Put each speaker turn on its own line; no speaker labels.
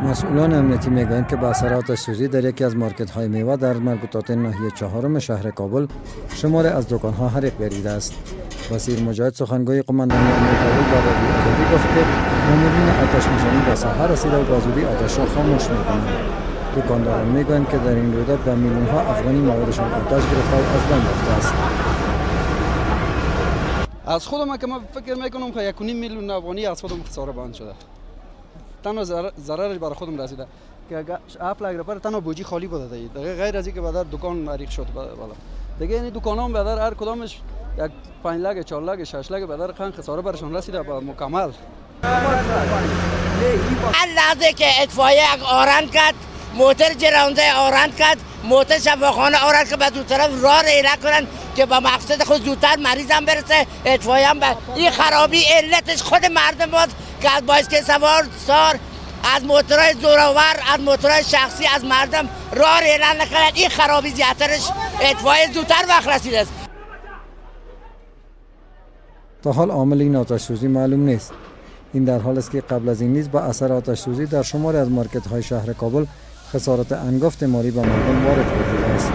مسئولان امنیتی میگویند که به اثر آتش سوزی در یکی از مارکت های میوه در مربوطات ناحیه چهارم شهر کابل شمار از دکان ها حریق گردیده است. وزیر مجاهد، سخنگوی قماندانی امنیت کابل، به رادیو آزادی گفت که مامورین آتش نشانی به ساحه رسیده و به زودی آتش را خاموش میکنند. دکانداران میگویند که در این رویداد به میلیون ها افغانی موادشان آتش گرفته و از بین رفته است.
از خودم که من فکر میکنم که 1.5 میلیون افغانی از خودم خساره بند شده. تنها ضررش برای خودم رسیده که 7 لک روپیه تنها بوجی خالی بوده دیگه، غیر از اینکه بدر دکان حریق شد بالا دیگه. یعنی دکانام بدر هر کدامش یک 5 لک، 4 لک، 6 لک بدر خان خساره برشان رسیده با مکمل.
هر لحظه که اطفائیه آرند کرد، موتر جرانده آرند کرد، موتر شفاخانه آرند که به دو طرف راه را کنن که با مقصد خود زودتر مریضم برسه، اطفائیه هم. این خرابی علتش خود مردم بود که از بایسکل سوار سار، از موتورهای زورآور، از موتورهای شخصی، از مردم راه را اعلان نکردن. این خرابی زیادترش اطفائیه زودتر وقت رسیده است.
تا حال عامل این آتش سوزی معلوم نیست. این در حال است که قبل از این نیز با اثر آتش سوزی در شماری از مارکت های شهر کابل خسارت هنگفت مالی به مردم وارد گردیده است.